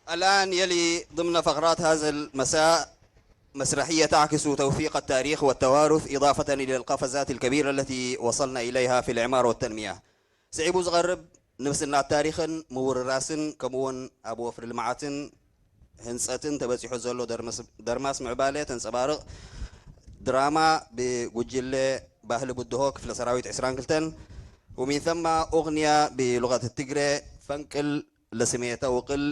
الآن يلي ضمن فقرات هذا المساء مسرحية تعكس توفيق التاريخ والتوارث، إضافة إلى القفزات الكبيرة التي وصلنا إليها في الإعمار والتنمية. ስዒቡ ዝቐርብ ንብስና ታሪኽን ምውርራስን፣ ከምኡውን ኣብ ወፍሪ ልምዓትን ህንጸትን ተበጺሑ ዘሎ ደርመስ-፣ ደርማስ ምዕባለ ተንጸባርቕ ድራማ ብጉጅለ ባህሊ ብድሆ ክፍለ ሰራዊት ዕስራን ክልተን፣ ومن ثم أغنية بلغة التجري ፈንቅል ለስሜተ ውቅል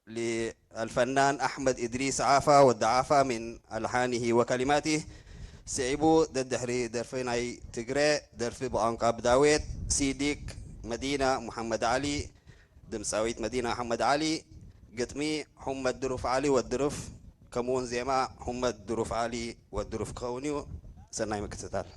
للفنان أحمد إدريس عافا والدعافة من ألحانه وكلماته። ስዒቡ ደድሕሪ ደርፊ ናይ ትግረ፣ ደርፊ ብቋንቋ ብዳዌት፣ ሲዲክ፣ መዲና ሙሓመድ ዓሊ፣ ድምፃዊት መዲና ሙሓመድ ዓሊ፣ ግጥሚ ሑመድ ድሩፍ ዓሊ ወድሩፍ፣ ከምኡውን ዜማ ሑመድ ድሩፍ ዓሊ ወድሩፍ ክኸውን እዩ። ሰናይ ምክትታል።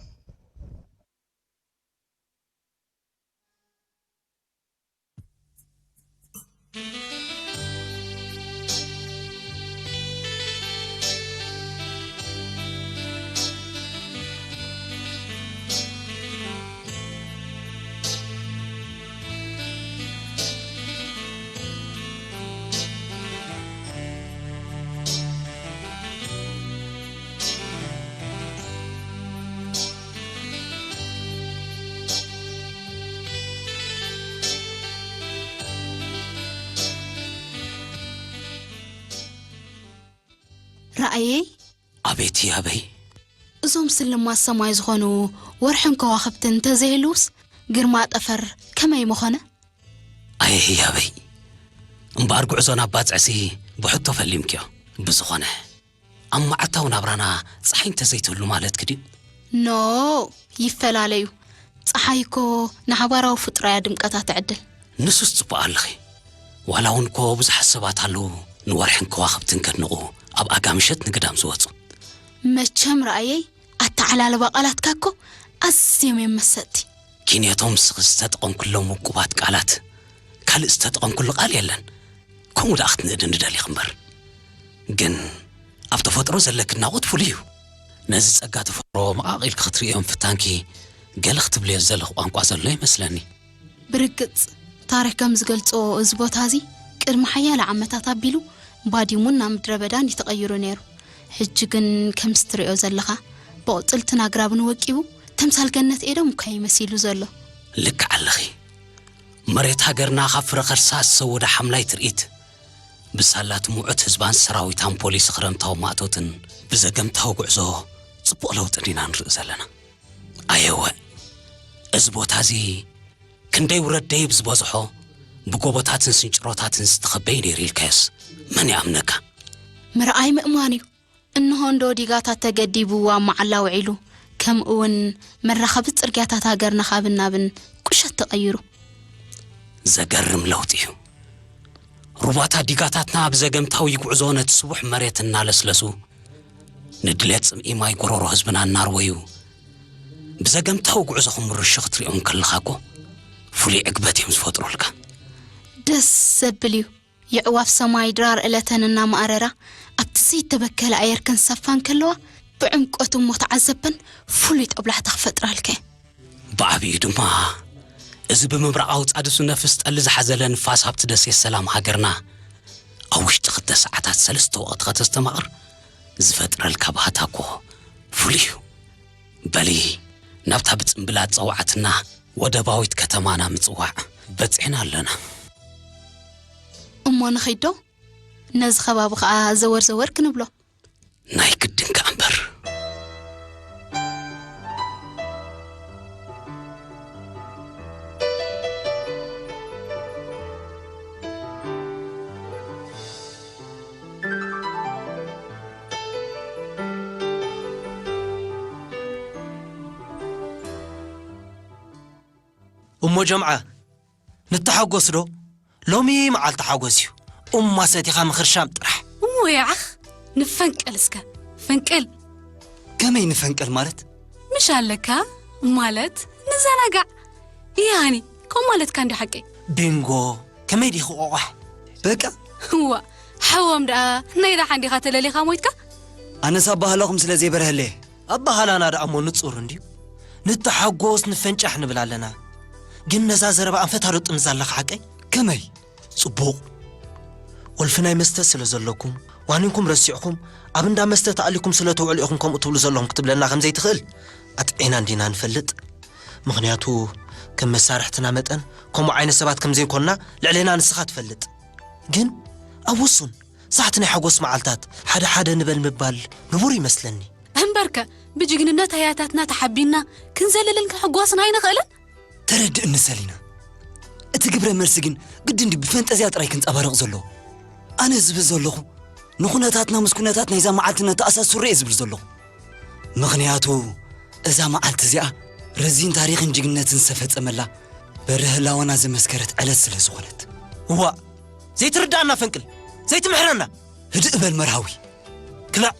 ራእየይ ኣቤት ያበይ! እዞም ስልማት ሰማይ ዝኾኑ ወርሕን ከዋኽብትን እንተዘይህልውስ፣ ግርማ ጠፈር ከመይ ምኾነ? ኣየ ህያበይ! እምበኣር ጉዕዞ ናብ ባጽዕሲ ብሕቶ ፈሊምክዮ። ብዝኾነ፣ ኣብ መዓልታዊ ናብራና ጸሓይ እንተዘይትህሉ ማለትኪ ድዩ? ኖ፣ ይፈላለዩ። ጸሓይ እኮ ንሓባራዊ ፍጡር እያ ድምቀታ ትዕድል። ንሱስ ጽቡቕ ኣለኺ። ዋላ እውን እኮ ብዙሓት ሰባት ኣለዉ፣ ንወርሕን ከዋኽብትን ከድንቑ ኣብ ኣጋ ምሸት ንግዳም ዝወጹ። መቸም ረኣየይ፣ ኣተዓላልባ ቃላትካ እኮ ኣዝዮም እዮም መሰጥቲ። ኪንዮቶም፣ ንስኺ ዝተጠቐምኩሎም ውቁባት ቃላት፣ ካልእ ዝተጠቐምኩሉ ቃል የለን። ከምኡ ደኣ ክትንእድኒ ደሊኺ እምበር። ግን ኣብ ተፈጥሮ ዘለኪ ኣድናቖት ፍሉይ እዩ። ነዚ ጸጋ ተፈጥሮ መቓቕ ኢልኪ ክትርእዮ ምፍታንኪ፣ ገለ ክትብልዮ ዝደለኺ ቋንቋ ዘሎ ይመስለኒ። ብርግጽ፣ ታሪኽ ከም ዝገልጾ፣ እዚ ቦታ እዚ ቅድሚ ሓያለ ዓመታት ኣቢሉ ባዲሙን ናብ ምድረ በዳን እዩ ተቐይሩ ነይሩ። ሕጂ ግን ከምዚ ትርእዮ ዘለኻ፣ ብቕጽልትን ኣግራብን ወቂቡ፣ ተምሳል ገነት ኤዶም እኳ እዩ መሲሉ ዘሎ። ልክዕ ኣለኺ። መሬት ሃገርና ካብ ፍረ ከርሳ ዝተሰወደ ሓምላይ ትርኢት፣ ብሳላት ምዑት ህዝባን ሰራዊታን ፖሊስ ክረምታዊ ማእቶትን ብዘገምታዊ ጉዕዞ ጽቡቕ ለውጥን ኢና ንርኢ ዘለና። ኣየወ፣ እዚ ቦታ እዚ ክንደይ ውረድ ደይብ ዝበዝሖ፣ ብጎቦታትን ስንጭሮታትን ዝተኸበ እዩ ነይሩ ኢልካዮስ መን ይኣምነካ? ምርኣይ ምእማን እዩ። እንሆ እንዶ ዲጋታት ተገዲቡ ኣብ መዓላ ውዒሉ፣ ከምኡ እውን መራኸቢ ጽርግያታት ሃገርና ካብን ናብን ቁሸት ተቐይሩ። ዘገርም ለውጢ እዩ። ሩባታት ዲጋታትና ብዘገምታዊ ጉዕዞ ነቲ ስቡሕ መሬት እናለስለሱ፣ ንድሌት ጽምኢ ማይ ጎሮሮ ህዝብና እናርወዩ፣ ብዘገምታዊ ጉዕዞ ክምርሹ ክትሪኦም ከለኻ እኮ ፍሉይ ዕግበት እዮም ዝፈጥሩልካ። ደስ ዘብል እዩ። የዕዋፍ ሰማይ ድራር ዕለተን እናማእረራ፣ ኣብቲ ዘይተበከለ ኣየር ከንሳፋ እንከለዋ፣ ብዕምቆት እሞ ተዓዘበን ፍሉይ ጦብላሕታ ክፈጥራልካ እየን። ብዓቢኡ ድማ፣ እዚ ብምብራቓዊ ጻድሱ ነፍስ ጠሊ ዝሓዘለ ንፋስ ኣብቲ ደሴት ሰላም ሃገርና፣ ኣብ ውሽጢ ክልተ ሰዓታት ሰለስተ ወቕቲ ከተስተማቕር ዝፈጥረልካ ባህታ እኮ ፍሉይ እዩ። በሊ፣ ናብታ ብጽምብላት ጸዋዕትና ወደባዊት ከተማና ምጽዋዕ በጺሕና ኣለና። እሞ ንኺዶ? ነዚ ከባቢ ኸኣ ዘወር ዘወር ክንብሎ። ናይ ግድን ከኣ እምበር። እሞ ጀምዓ፣ ንተሓጎስ ዶ? ሎሚ መዓልቲ ሓጎስ እዩ። እማ ሰቲኻ ምኽርሻም ጥራሕ። እሞ ያዓኽ፣ ንፈንቅል እስከ። ፈንቅል። ከመይ ንፈንቅል ማለት? ምሽ ኣለካ ማለት ንዘናጋዕ። ያኒ፣ ከምኡ ማለትካ እንዲ ሓቂ። ቢንጎ፣ ከመይ ዲኺ ቆቋሕ? በቃ። እዋ፣ ሓዎም ደኣ ናይ ደሓን ዲኻ ተለሊኻ ሞይትካ? ኣነስ ኣባህላኹም ስለ ዘይበርሀለየ። ኣባህላና ደኣ እሞ ንጹር እንድዩ። ንተሓጎስ ንፈንጫሕ ንብል ኣለና። ግን ነዛ ዘረባ ኣንፈታ ዶ ጥምዛ ኣለኻ ሓቀይ? ከመይ? ጽቡቕ። ወልፊ ናይ መስተ ስለ ዘለኩም፣ ዋኒንኩም ረሲዕኩም፣ ኣብ እንዳ መስተ ተኣሊኩም ስለ ትውዕሉ ኢኹም ከምኡ ትብሉ ዘለኹም ክትብለና ከም ዘይትኽእል ኣጥዒና እንዲና ንፈልጥ። ምኽንያቱ፣ ከም መሳርሕትና መጠን፣ ከምኡ ዓይነት ሰባት ከም ዘይኮንና ልዕሌና ንስኻ ትፈልጥ። ግን፣ ኣብ ውሱን፣ ሳሕቲ ናይ ሓጎስ መዓልታት፣ ሓደ ሓደ ንበል ምባል ንቡር ይመስለኒ። እምበርከ፣ ብጅግንነት ኣያታትና ተሓቢንና ክንዘልልን ክንሕጓስን ኣይንኽእልን? ተረድእኒ ሰሊና። እቲ ግብረ መልሲ ግን ግድን ድዩ ብፈንጠዝያ ጥራይ ክንጸባረቕ ዘለዎ? ኣነ ዝብል ዘለኹ፣ ንኹነታትና ምስ ኩነታት ናይዛ መዓልቲ ነተኣሳስሮ እየ ዝብል ዘለኹ። ምኽንያቱ፣ እዛ መዓልቲ እዚኣ ረዚን ታሪኽን ጅግንነትን ዝተፈጸመላ፣ በሪ ህላወና ዘመስከረት ዕለት ስለ ዝኾነት። እዋእ፣ ዘይትርድኣና ፈንቅል፣ ዘይትምሕረና። ህድእ በል መርሃዊ። ክላእ።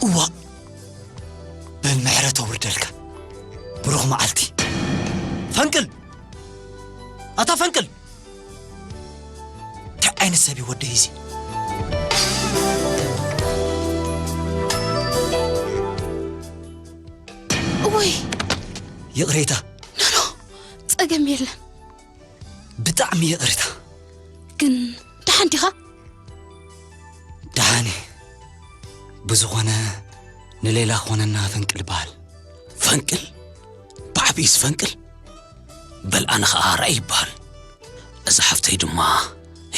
እዋእ፣ በል ምሕረት ኣውርደልካ። ብሩኽ መዓልቲ። ፈንቅል! ኣታ ፈንቅል! እንታይ ዓይነት ሰብ እዩ ወደይ እዚ? እወይ! ይቕሬታ። ኖኖ፣ ጸገም የለን። ብጣዕሚ ይቕሬታ። ግን ደሓን ዲኻ? ደሓን እየ። ብዝኾነ ንሌላ ክኾነና ፈንቅል ይበሃል። ፈንቅል? ብዓብይስ ፈንቅል? በል ኣነ ኸኣ ራእይ ይበሃል። እዛ ሓፍተይ ድማ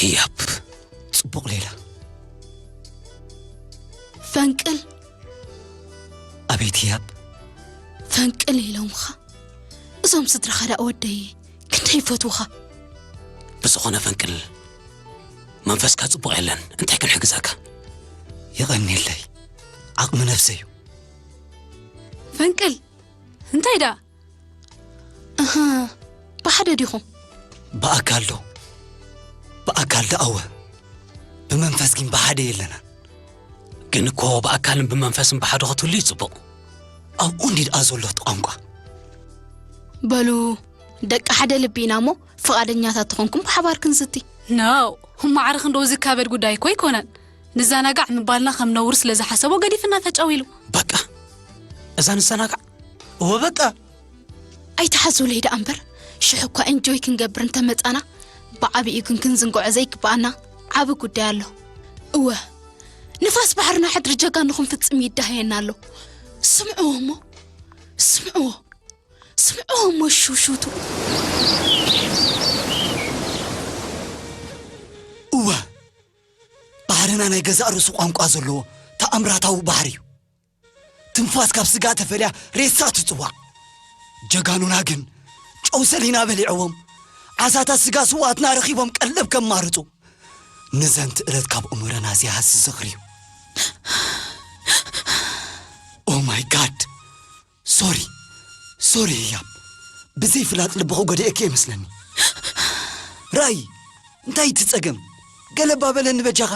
ህያብ። ጽቡቕ ሌላ። ፈንቅል? ኣቤት ህያብ። ፈንቅል ኢሎምኻ። እዞም ስድራኻ ደኣ ወደይ ክንደይ ይፈትዉኻ። ብዝኾነ ፈንቅል፣ መንፈስካ ጽቡቕ የለን። እንታይ ክንሕግዘካ? የቐንየለይ። ዓቕሚ ነብሰይ እዩ። ፈንቅል፣ እንታይ ደኣ? እህ፣ ብሓደ ዲኹም? ብኣካል ዶ? ብኣካል ደኣ እወ። ብመንፈስ ግን ብሓደ የለናን። ግን እኮ ብኣካልን ብመንፈስን ብሓደ ክትህሉ እዩ ጽቡቕ። ኣብኡ እንዲ ደኣ ዘሎ እቲ ቋንቋ። በሉ፣ ደቂ ሓደ ልቢ ኢና እሞ፣ ፍቓደኛታት ተኾንኩም ብሓባር ክንዝቲ። ኖው፣ ማዕረ ክንድኡ ዝካበድ ጉዳይ እኮ ኣይኮነን። ንዘናጋዕ ምባልና ከም ነውሪ ስለ ዝሓሰቦ ገዲፍና ፈጨው ኢሉ። በቃ፣ እዛ ንዘናጋዕ። እወ በቃ። ኣይትሓዙለይ ደኣ እምበር፣ ሽሕ እኳ ኤንጆይ ክንገብር እንተመጻና፣ ብዓቢኡ ግን ክንዝንግዖ ዘይግብኣና ዓቢ ጉዳይ ኣሎ። እወ፣ ንፋስ ባሕርና ሕድሪ ጀጋኑኹም ፍጽም ይዳሃየና ኣሎ። ስምዕዎ እሞ፣ ስምዕዎ፣ ስምዕዎ እሞ ሹሹቱ። እወ፣ ባሕርና ናይ ገዛእ ርእሱ ቋንቋ ዘለዎ ተኣምራታዊ ባሕሪ እዩ። ትንፋስ ካብ ስጋ ተፈልያ ሬሳ ትጽዋዕ። ጀጋኑና ግን ጨው ሰሊና በሊዕዎም፣ ዓሳታት ስጋ ስውኣትና ረኺቦም ቀለብ ከማርጹ። ንዘንቲ ዕለት ካብ እምሮና ዘይሃሲ ዝኽሪ እዩ። ኦ ማይ ጋድ! ሶሪ፣ ሶሪ ህያብ። ብዘይ ፍላጥ ልብኹ ጎዲኤኪ ይመስለኒ። ራእይ፣ እንታይ እቲ ጸገም? ገለባ በለኒ በጃኻ።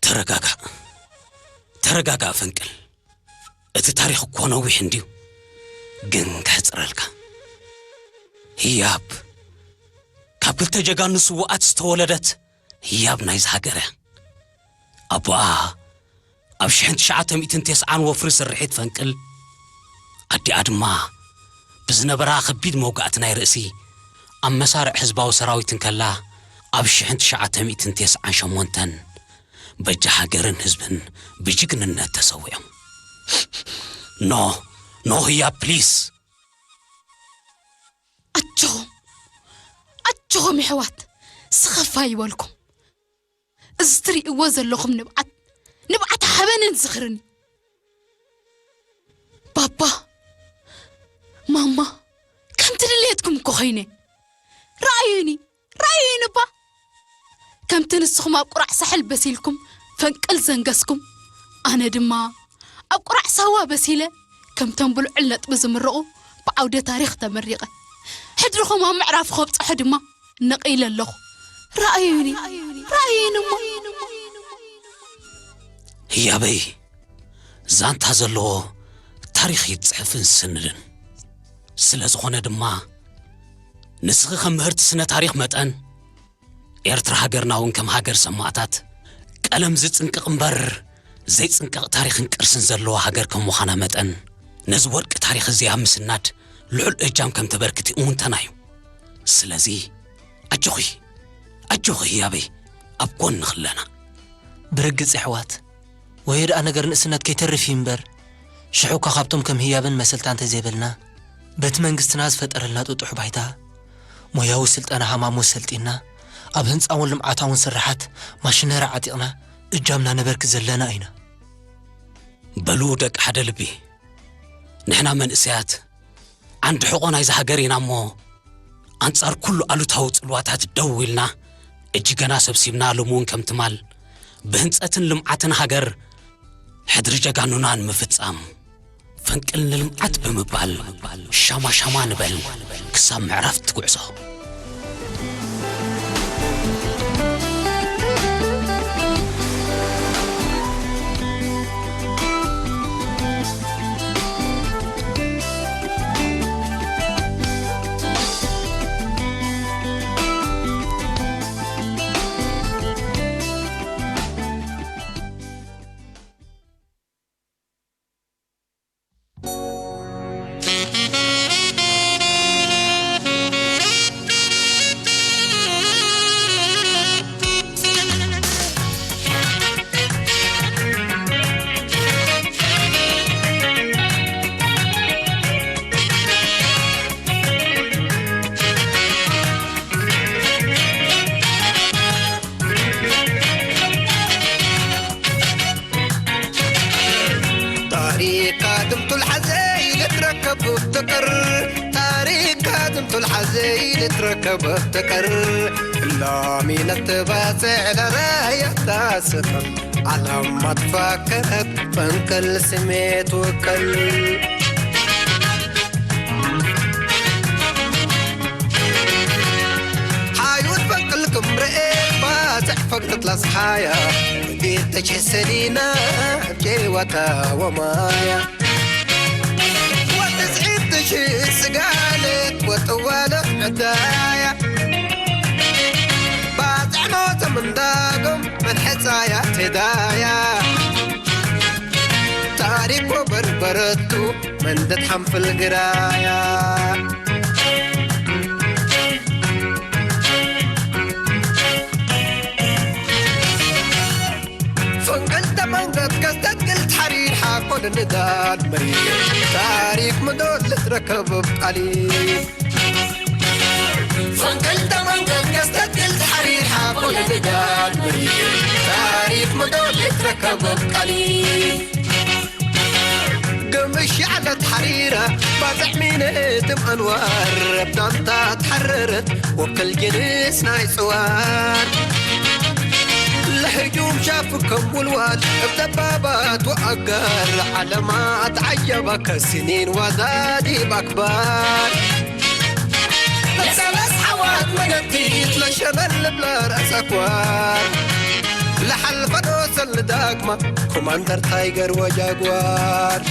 ተረጋጋእ፣ ተረጋጋእ ፈንቅል። እቲ ታሪኽ እኮ ነዊሕ እንድዩ፣ ግን ከሕጽረልካ። ህያብ፣ ካብ ክልተ ጀጋኑ ስዉኣት ዝተወለደት ህያብ ናይዚ ሃገር እያ። ኣቦኣ ኣብ ሽሕን ትሽዓተ ሚእትን ተስዓን ወፍሪ ስርሒት ፈንቅል፣ ኣዲኣ ድማ ብዝነበራ ከቢድ መውጋእቲ ናይ ርእሲ ኣብ መሳርዕ ህዝባዊ ሰራዊት እንከላ፣ ኣብ ሽሕን ትሽዓተ ሚእትን ተስዓን ሸሞንተን በጃ ሃገርን ህዝብን ብጅግንነት ተሰዊኦም። ኖ፣ ኖ ህያብ ፕሊስ። ኣጆኹም፣ ኣጆኹም የሕዋት፣ ስኸፋ ይበልኩም። እዚ ትርእይዎ ዘለኹም ንብዓት፣ ንብዓት ሓበንን ዝኽርን እዩ። ባባ፣ ማማ፣ ከምቲ ድሌትኩም እኮ ኮይነ። ረኣዩኒ፣ ረኣዩኒ እባ። ከምቲ ንስኹም ኣብ ቁራዕ ሳሕል በሲልኩም ፈንቅል ዘንገስኩም፣ ኣነ ድማ ኣብ ቁራዕ ሳዋ በሲለ፣ ከምቶም ብልዑል ነጥቢ ዝምረቑ ብዓውደ ታሪኽ ተመሪቐ። ሕድርኹም ኣብ ምዕራፉ ከብጽሖ ድማ ነቒለ ኣለኹ። ረኣዩኒ፣ ረኣዩኒ እሞ። ህያበይ፣ ዛንታ ዘለዎ ታሪኽ ይጽሕፍን ዝስንድን። ስለ ዝኾነ ድማ፣ ንስኺ ከም ምህርቲ ስነ ታሪኽ መጠን፣ ኤርትራ ሃገርና እውን ከም ሃገር ሰማእታት፣ ቀለም ዝጽንቅቕ እምበር ዘይጽንቀቕ ታሪኽን ቅርስን ዘለዋ ሃገር ከም ምዃና መጠን፣ ነዚ ወርቂ ታሪኽ እዚ ኣብ ምስናድ ልዑል እጃም ከም ተበርክቲ እሙንተና እዩ። ስለዚ፣ ኣጆኺ፣ ኣጆኺ ህያበይ፣ ኣብ ጎንኺ ኣለና። ብርግጽ የሕዋት፣ ወዮ ደኣ ነገር ንእስነት ከይተርፍ እዩ እምበር፣ ሽሕ እኳ ካብቶም ከም ህያብን መሰልታ እንተዘይበልና፣ በቲ መንግስትና ዝፈጠረልና ጥጡሕ ባይታ፣ ሞያዊ ስልጠና ሃማሞ ሰልጢና፣ ኣብ ህንጻውን ልምዓታውን ስራሓት ማሽነሪ ዓጢቕና እጃምና ነበርክት ዘለና ኢና። በሉ ደቂ ሓደ ልቢ፣ ንሕና መንእሰያት ዓንዲ ሕቖ ናይዛ ሃገር ኢና እሞ፣ ኣንጻር ኩሉ ኣሉታዊ ጽልዋታት ደው ኢልና፣ እጅገና ሰብሲብና፣ ሎሚ እውን ከም ትማል ብህንጸትን ልምዓትን ሃገር ሕድሪ ጀጋኑና ንምፍጻም፣ ፈንቅል ንልምዓት ብምባል ሻማ ሻማ ንበል። ክሳብ ምዕራፍ ትጉዕዞ። ታሪካ ትምቱል ሓዘይ ልትረከብ ትቅር። ታሪካ ትምቱል ሓዘይ ልትረከብ ትቅር። ላሚ ነትባጽዕ ለራያታ ስቅር። ዓለም ማትፋከረት ፈንቅል ስሜት ውቅል። ሓዩት ፈንቅል ክምርኤ ባጽዕ ፈግተት ላስሓያ። ቤት ተሸሰሊና ጨዋታ ወማያ። ወትስዒት ትሽእ ስጋለት ወጥዋለ ዕዳያ። ባጽዕ ሞቶም እንዳጎም መንሐጻያ ትዳያ። ታሪኮ በርበረቱ መንደት ሓንፍል ግራያ። ፈንቅል ተመንገት ከስተት ግልት ሓሪር ሓቆል ንዳድ መሪ። ታሪክ ምዶት ልትረከብ ቃሊ። ፈንቅል ተመንገት ከስተት ግልት ሓሪር ሓቆል ንዳድ መሪ። ታሪክ ምዶት ልትረከብ ቃሊ። ግምሽ ዓለት ሓሪራ ባጽዕ ሚነትም ኣንዋር ኣብ ዳንታ ተሓረረት ወክል ጅንስ ናይ ጽዋር። ለህጁም ሻፍ ከም ውልዋል እብ ደባባት ወኣጋር ዓለማት ዓጀባ ከሲኒን ዋዛዲብ ኣክባር። ለሰለስ ሓዋት መገቲት ለሸበል ልብላ ርእሰ ኣክባር። ለሓልፈዶ ሰል ዳግማ ኮማንደር ታይገር ወጃጓር።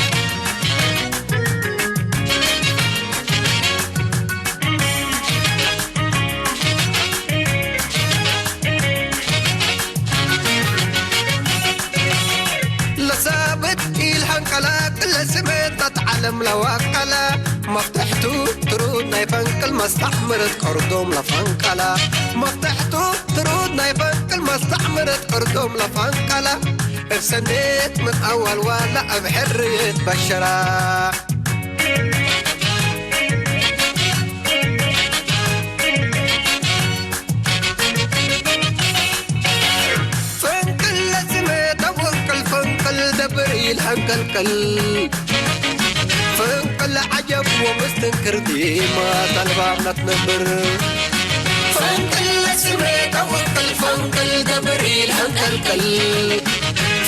ለሳብት ኢልሃንቀላ ክለ ስሜታት ዓለም ለዋቀላ መፍትሕቱ ትሩድ ናይ ፈንቅል መስተዕምርት ቅርዶም ለፈንቀላ። መፍትሕቱ ትሩድ ናይ ፈንቅል መስተዕምርት ቅርዶም ለፈንቀላ። እብ ሰኔት ምን ኣዋል ዋላ እብ ሕርየት በሸራ። ፈንቅል ለስሜት ኣወንቅል ፈንቅል ደብር ኢልሃንቀልቅል። ፈንቅል ዓጀብ ወመስተንክር ዲማ ጠልባም ነትነብር። ፈንቅል ለስሜት ኣወንቅል ፈንቅል ደብር ኢልሃንቀልቅል።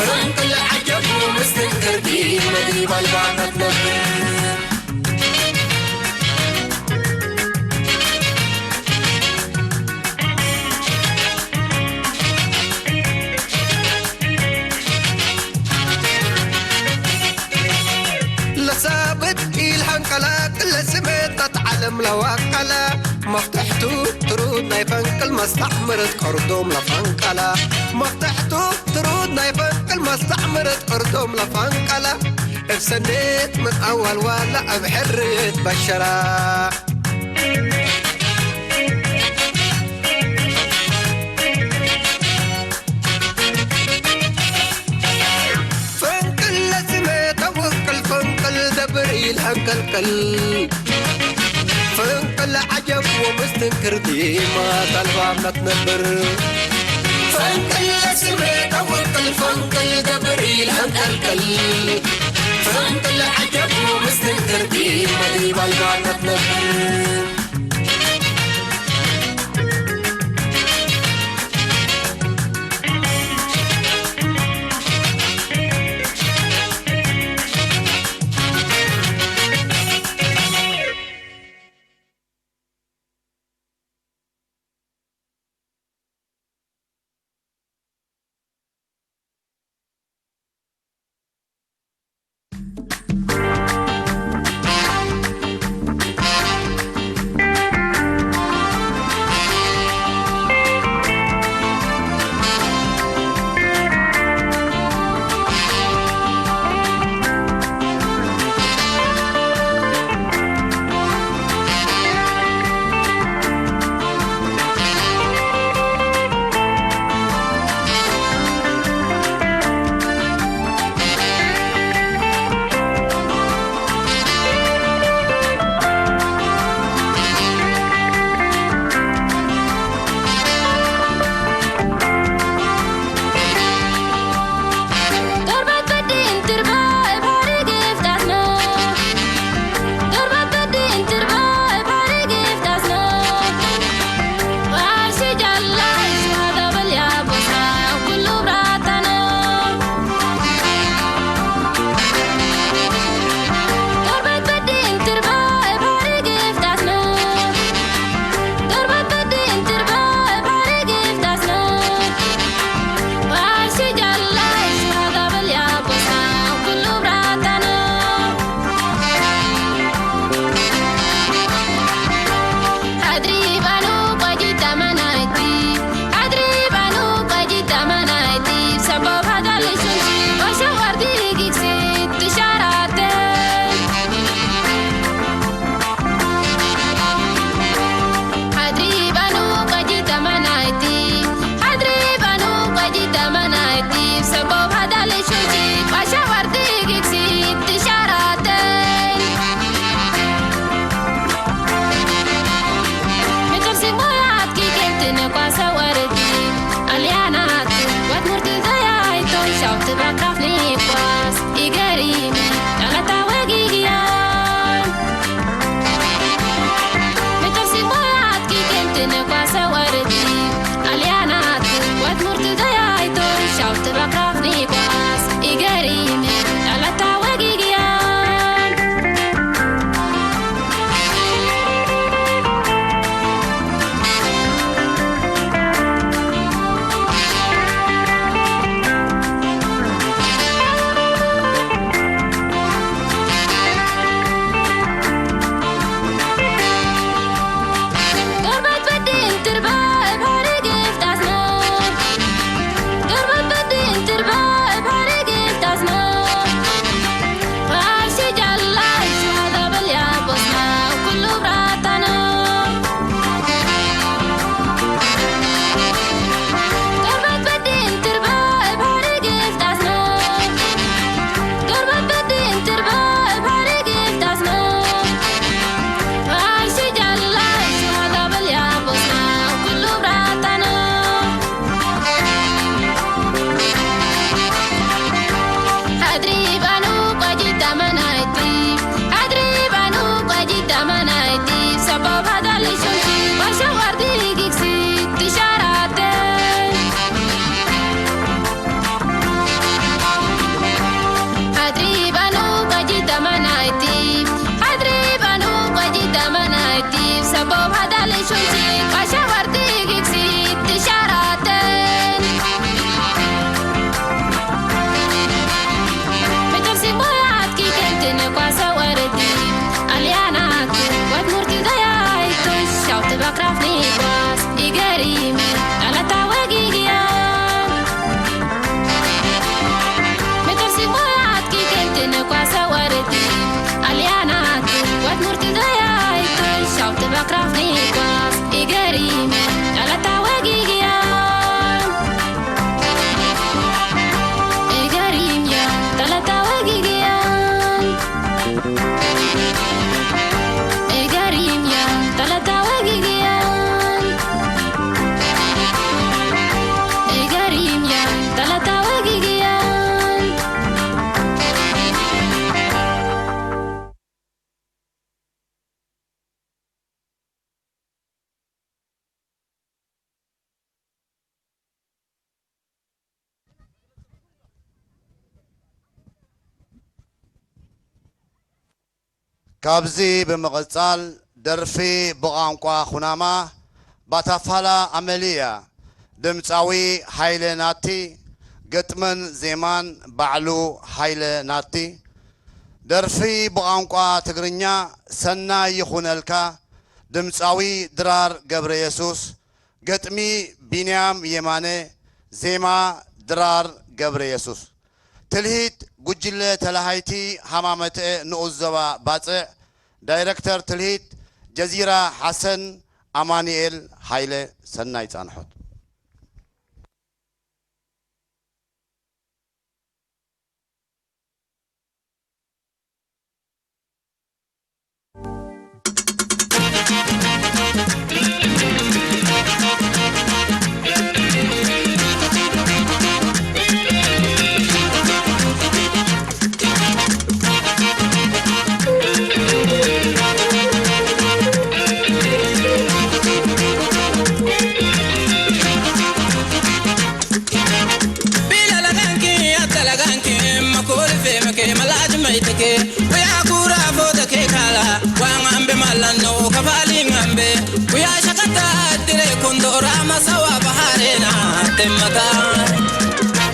ፈንቅል ዓጀብ ወመስተንክር ዲማ ዲማ ጠልባም ነትነብር። ለሳብት ኢልሃንቀላ ክለ ስሜታት ዓለም ለዋቀላ። መፍትሕቱ ትሩድ ናይ ፈንቅል መስተዕምርት ቅርዶም ለፈንቀላ። መፍትሕቱ ትሩድ ናይ ፈንቅል መስተዕምርት ቅርዶም ለፈንቀላ። እብ ሰኔት ምን ኣዋል ዋላ እብ ሕርየት በሸራ። ከልከል ፈንቅል ዓጀብ ወምስትንክር ዲማ ታልባምና ትነብር ፈንቅል ስሜ ከውቅል ፈንቅል ገብር ኢልሃን ከልከል ፈንቅል ዓጀብ ወምስትንክር ዲማ ዲባልባምና ትነብር ካብዚ ብምቕጻል ደርፊ ብቋንቋ ኩናማ ባታፋላ ኣመሊያ፣ ድምጻዊ ሃይለ ናቲ፣ ግጥምን ዜማን ባዕሉ ሃይለ ናቲ። ደርፊ ብቋንቋ ትግርኛ ሰናይ ይኹነልካ፣ ድምጻዊ ድራር ገብረየሱስ፣ ግጥሚ ቢንያም የማነ፣ ዜማ ድራር ገብረየሱስ። ትልሂት ጉጅለ ተላሃይቲ ሃማመተ ንኡስ ዞባ ባጽዕ፣ ዳይረክተር ትልሂት ጀዚራ ሓሰን፣ ኣማኑኤል ሃይለ። ሰናይ ጻንሖት። Bilalagaanki, atalagaanki, makoolfeemake, malaajmaytake, kuyaa kuuraa foodakee kaala, waa ngambe mallanno, kafaalii ngambe, kuyaa shakataa, dire kundooraa, masawaa bahaareenaa, temmataa.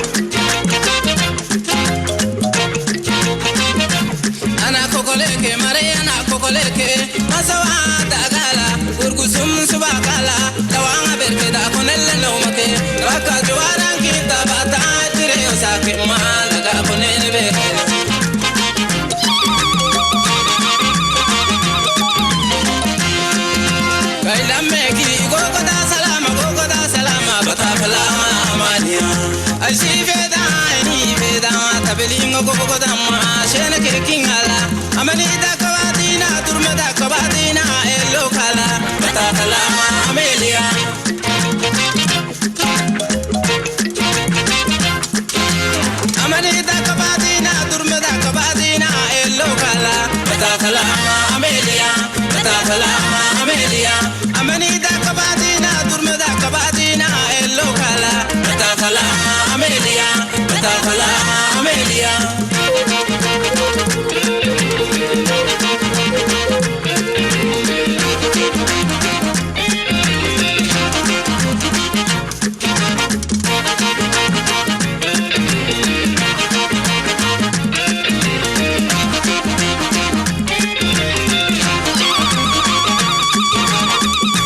Ana kokoleke, mare ana kokoleke, masawa dagala, urgusum subakala, tawanga berke da konelle no make, raka juwaran kita bata, tire osake mala ga konelle be. Kailame ki gogo da salama, gogo da salama, bata kalama amania. Ai si veda, ai ni veda, tabelingo gogo da ma, shene ke kingala. Amanita kabatina, turmada kabatina, elo kala, bata kalama amelia. Amanita kabatina, turmada kabatina, elo kala, bata kalama amelia, bata kalama amelia. Amanita kabatina, turmada kabatina, elo kala, bata kalama amelia, bata kalama amelia.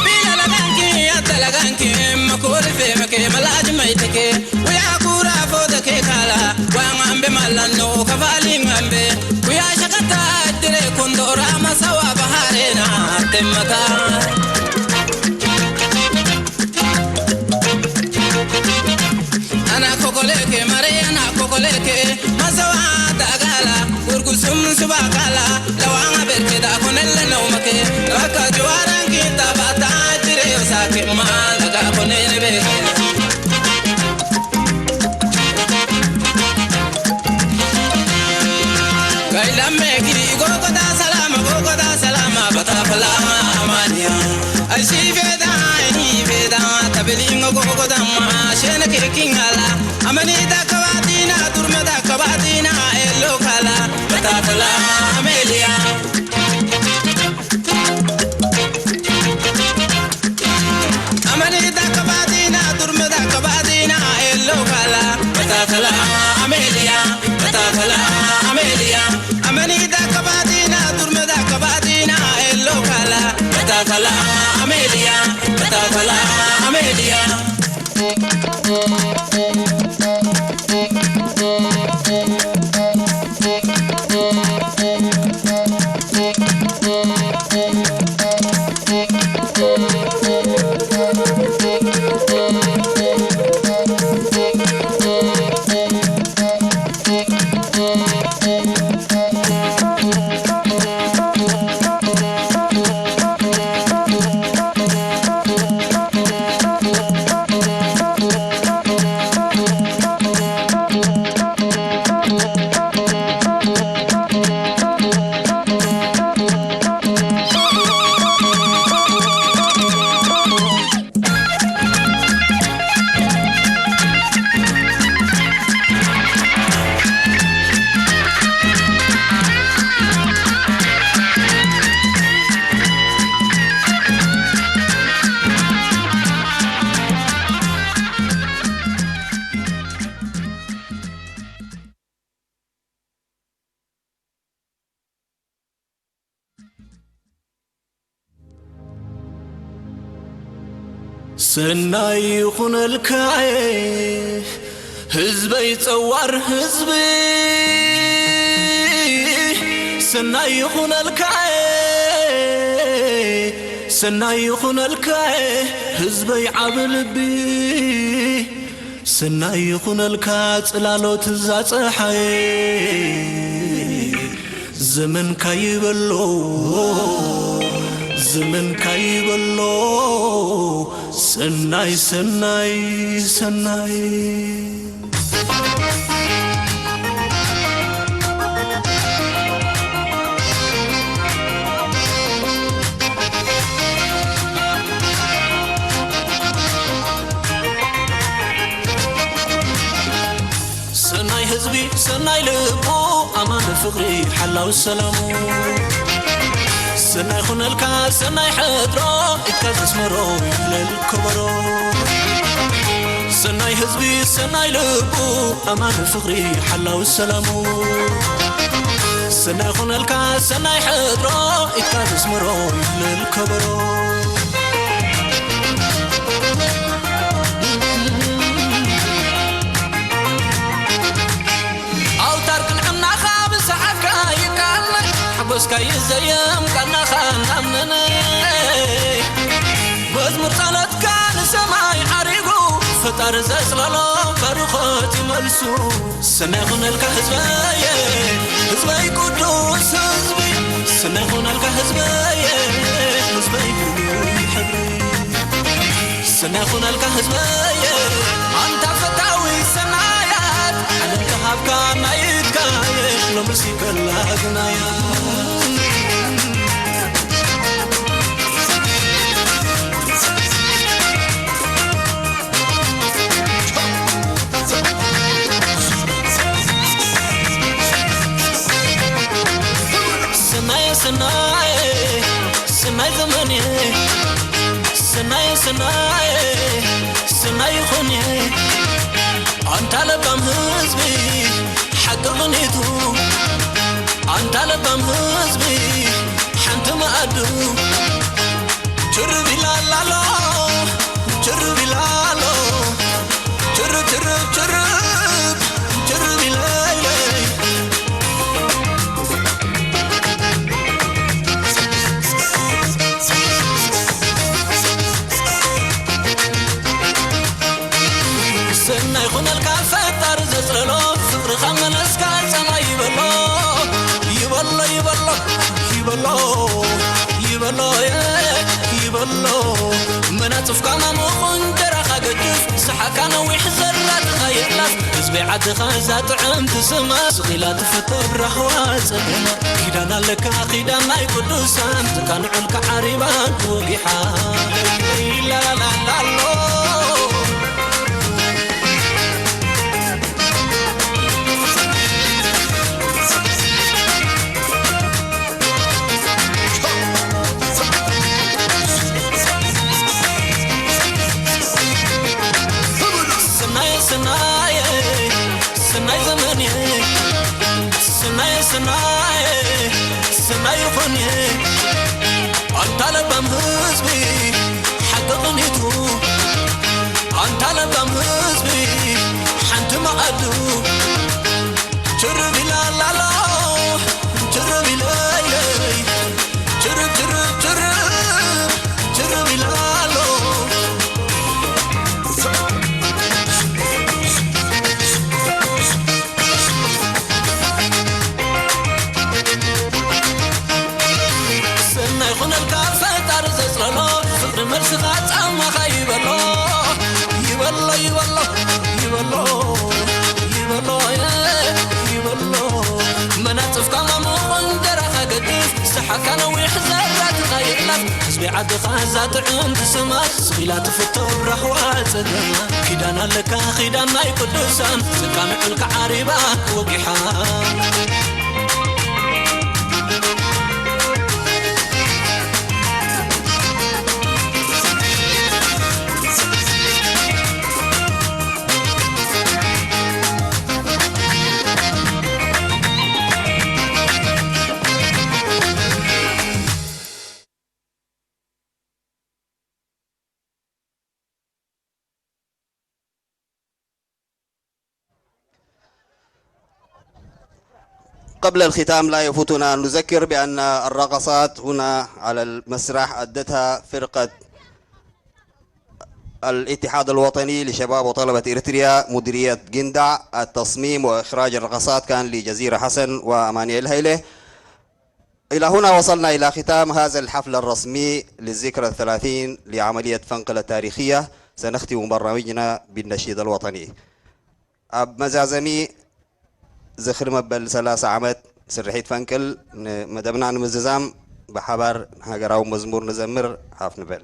Bilalaganki, atalaganki, makore fe make, malaji maitake. Kuya kura fo da ke kala, wa ngambe malano, kavali ngambe. Kuya shakata, dire kundora, masawa baharena, temata. Ana kokoleke, mare ana kokoleke, masawa dagala, urgusum subakala, lawanga berke da konelle no make, raka juaran kita bata, dire osake ma, daga konelle be. Gailame ki gogo da salama, gogo da salama, bata falama amania. Ai si veda, ai ni veda, tabelingo gogo da ma, shene ke kingala. Amani da kabatina, turma da kabatina, elo kala, bata falama amelia. Amani da kabatina, turma da kabatina, elo kala, bata kala, amelia, bata kala, amelia. Amani da kabatina, turma da kabatina, elo kala, bata kala, amelia, bata kala, amelia. ሰናይ ይኹነልካ ህዝበይ ጸዋር ህዝቢ፣ ሰናይ ይኹነልካ፣ ሰናይ ይኹነልካ ህዝበይ ዓቢ ልቢ፣ ሰናይ ይኹነልካ ጽላሎት እዛ ጸሓይ። ዘመንካ ይበሎ፣ ዘመንካ ይበሎ፣ ሰናይ፣ ሰናይ፣ ሰናይ። ሰናይ ህዝቢ፣ ሰናይ ልቡ፣ ኣማን ፍቕሪ፣ ሓላው ሰላሙ። ሰናይ ኹነልካ፣ ሰናይ ሕድሮ፣ ኢድካ ዘስመሮ ይብለል ከበሮ። ሰናይ ህዝቢ፣ ሰናይ ልቡ፣ ኣማን ፍቕሪ፣ ሓላው ሰላሙ። ሰናይ ኹነልካ፣ ሰናይ ሕድሮ፣ ኢድካ ዘስመሮ ይብለል ከበሮ። ኣውታር ቅንዕናኻ ብሰሓትካ ይቃነ፣ ሓጎስካ ይዘየም ቃናኻ እናምነነ። መዝሙር ጸሎትካ ንሰማይ ዓሪጉ፣ ፈጣሪ ዘጽለሎ ባርኾት ይመልሱ። ሰናይ ኹነልካ ህዝበየ፣ ህዝበይ ቅዱስ ህዝቢ። ሰናይ ኹነልካ ህዝበየ፣ ህዝበይ ፍሉይ ሕብሪ። ሰናይ ኹነልካ ህዝበየ፣ ኣንታ ፈታዊ ሰናያት፣ ዓለም ተሃብካ ናይትካየ፣ ሎምሲ ከላ ግናያ። ሰናየ ሰናየ፣ ሰናይ ዘመንየ፣ ሰናየ ሰናየ፣ ሰናይ ይኹንየ። ኣንታ ለባም ህዝቢ ሓቂ ቅኒቱ፣ ኣንታ ለባም ህዝቢ ሓንቲ መኣዱ። ችርብ ኢላላሎ፣ ችርብ ኢላሎ፣ ችርብ፣ ችርብ፣ ችርብ፣ ችርብ ኢለይለይ። ሰናይ ኹነልካ ፈጣሪ ዘጽለሎ፣ ፍቕርኻ መለስካ ጸማይ ይበሎ፣ ይበሎ፣ ይበሎ፣ ይበሎ፣ ይበሎ፣ የ-፣ ይበሎ። መናጽፍካ ማሙቕ እንጀራኻ ገድፍ፣ ሰሓካ ነዊሕ ዘራትኻ ይሕለፍ። ህዝቢ ዓድኻ እዛ ጥዕምቲ ስማ፣ ስቕ ኢላ ትፍቶ ብራህዋ ጸገማ። ኪዳን ኣለካ ኪዳን ናይ ቅዱሳን፣ ትካንዑልካ ዓሪባን ወጊሓ። ላላላላሎ። ሰናየ ሰናየ፣ ሰናይ ዘመንየ፣ ሰናየ ሰናየ፣ ሰናይ ይኹንየ። ኣንታ ለባም ህዝቢ ሓቂ ቅኒቱ፣ ኣንታ ለባም ህዝቢ ሓንቲ መኣዱ። ችርብ ኢላላሎ፣ ችርብ ኢለይለይ፣ ችርብ፣ ችርብ፣ ችርብ፣ ችርብ ኢላሎ። ሰናይ ኹነልካ ፈጣሪ ዘጽለሎ፣ ፍቕሪ መልስኻ ጻማኻ ይበሎ፣ ይበሎ፣ ይበሎ፣ ይበሎ፣ ይበሎ፣ የ-፣ ይበሎ። መናጽፍካ ማሙቕ እንጀራኻ ገድፍ፣ ሰሓካ ነዊሕ ዘራትኻ ይሕለፍ። ህዝቢ ዓድኻ እዛ ጥዕምቲ ስማ፣ ስቕ ኢላ ትፍቶ ብራህዋ ጸገማ። ኪዳን ኣለካ ኪዳን ናይ ቅዱሳን፣ ትካንዑልካ ዓሪባ ወጊሓ። قبل الختام، لا يفوتنا أن نذكر بأن الرقصات هنا على المسرح أدتها فرقة الاتحاد الوطني لشباب وطلبة إريتريا، مديرية جندع. التصميم وإخراج الرقصات كان لجزيرة حسن وأمانيال هيلة. إلى هنا وصلنا إلى ختام هذا الحفل الرسمي للذكرى الثلاثين لعملية فنقل التاريخية. سنختم برنامجنا بالنشيد الوطني. ኣብ መዛዘሚ ዝኽሪ መበል ሰላሳ ዓመት ስርሒት ፈንቅል፣ ንመደብና ንምዝዛም ብሓባር ሃገራዊ መዝሙር ንዘምር። ሓፍ ንበል።